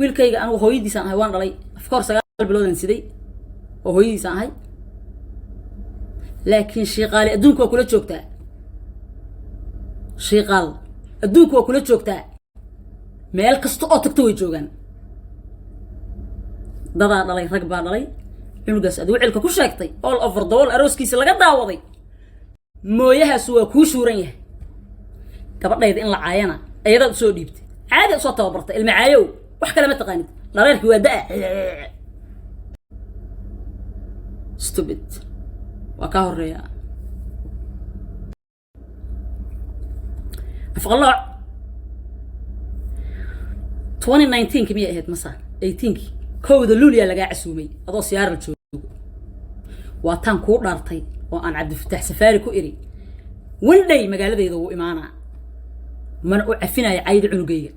Wiilkayga anigu hooyadiisaan ahay, waan dhalay. Of course, 9 biloodan siday oo hooyadiisaan ahay, laakiin shiiqaali adduunka waa kula joogtaa. Shiiqaal adduunka waa kula joogtaa, meel kasta oo tagto way joogaan. Dadaa dhalay, rag baa dhalay. Cunugaas aad wicilka ku sheegtay, all over the world arooskiisa laga daawaday, mooyahaasu waa kuu shuuran yahay. Gabadhayda in la caayana ayadaad usoo dhiibtay, caadi usoo tababartay. Ilma caayow, wax kale ma taqaanid. Dhareerkii waa da-a. Stupid, waa kaa horeeya. Afqalooc, 2019-ki miyay ahayd masa 18-ki, 1da Luuliyaa lagaa casuumay adoo siyaaral joogo. Waa taan kuu dhaartay oo aan Cabdifataax Safaari ku iri, one day magaaladayda wuu imaanaa, mana u cafinaya cayda cunugayga.